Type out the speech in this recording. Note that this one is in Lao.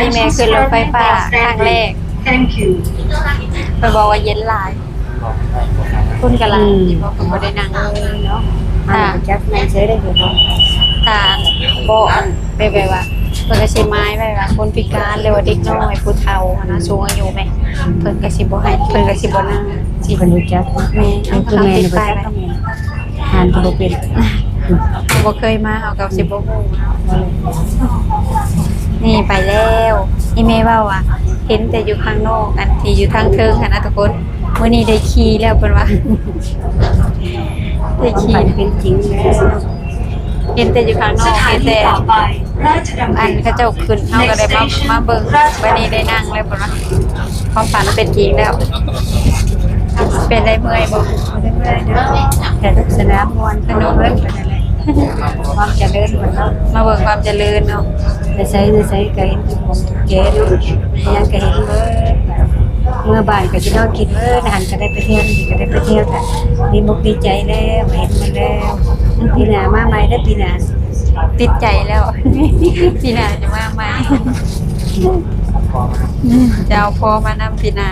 ທີ່ແມ່ຂຶ້ນລົດໄຟຟ້າຄັ້ງແລກ Thank you. ເພິ່ນບອກວ່າເຢັນຫຼາຍ ຄົນກໍຫຼາຍ ອືມ ເພິ່ນບໍ່ໄດ້ນັ່ງເລີຍເນາະ ອ່າ ອັນນີ້ກໍຈັກໃນເຊີໄດ້ຢູ່ເນາະ ຖ້າບໍ່ອັນ ແບບ ແບບວ່າ ເພິ່ນກໍຊິໝາຍໄວ້ວ່າຄົນພິການ ຫຼືວ່າເດັກນ້ອຍ ຜູ້ເຖົ້າຫັ້ນນະ ສູງອາຍຸແມ່ ເພິ່ນກໍຊິບໍ່ໃຫ້ ເພິ່ນກໍຊິບໍ່ນັ່ງ ຊິ ເພິ່ນຮູ້ຈັກ ແມ່ນ ເພິ່ນ ເພິ່ນແມ່ນ ເພິ່ນຈັກ ເພິ່ນແມ່ນ ອ່ານກໍບໍ່ເປັນ ບໍ່ເຄີຍມາ ເຮົາກໍຊິບໍ່ຮູ້. ນີ້ໄປແລ້ວ ອີ່ແມ່ເວົ້າວ່າ ເຫັນແຕ່ຢູ່ຂ້າງນອກ ອັນທີ່ຢູ່ທາງເທິງຫັ້ນນະທຸກຄົນ ມື້ນີ້ໄດ້ຂີ່ແລ້ວເພິ່ນວ່າ ໄດ້ຂີ່ ຄວາມຝັນເປັນຈິງແລ້ວ ເຫັນແຕ່ຢູ່ຂ້າງນອກ ເຫັນແຕ່ ອັນເຂົາເຈົ້າຂຶ້ນ ເຮົາກໍໄດ້ມາ ມາເບິ່ງ ບັດນີ້ໄດ້ນັ່ງແລ້ວ ເພິ່ນວ່າ ຄວາມຝັນເປັນຈິງແລ້ວ ເປັນໄດ້ເມື່ອຍບໍ່? ບໍ່ໄດ້ເມື່ອຍເດີ ແຕ່ສະໜາມມ່ວນ ສະໜາມມ່ວນ ຄວາມຈະເລີນເພິ່ນເນາະ ມາເບິ່ງຄວາມຈະເລີນເນາະ ໄປໃສມາໃສກໍເຫັນຂອງແຈເນາະ ຫຍັງກໍເຫັນເບິດ ເມືອບ້ານກໍຊິນອນຄິດເບີດ ຫັ້ນກໍໄດ້ໄປທ່ຽວ ນີ້ກໍໄດ້ໄປທ່ຽວ ກໍດີອົກດີໃຈແລ້ວ ເຫັນໝົດແລ້ວ ປີໜ້າມາໃໝ່ເດີ ປີໜ້າ ຕິດໃຈແລ້ວ ປີໜ້າຈະມາໃໝ່ ຈະເອົາພໍ່ມານຳປີໜ້າ.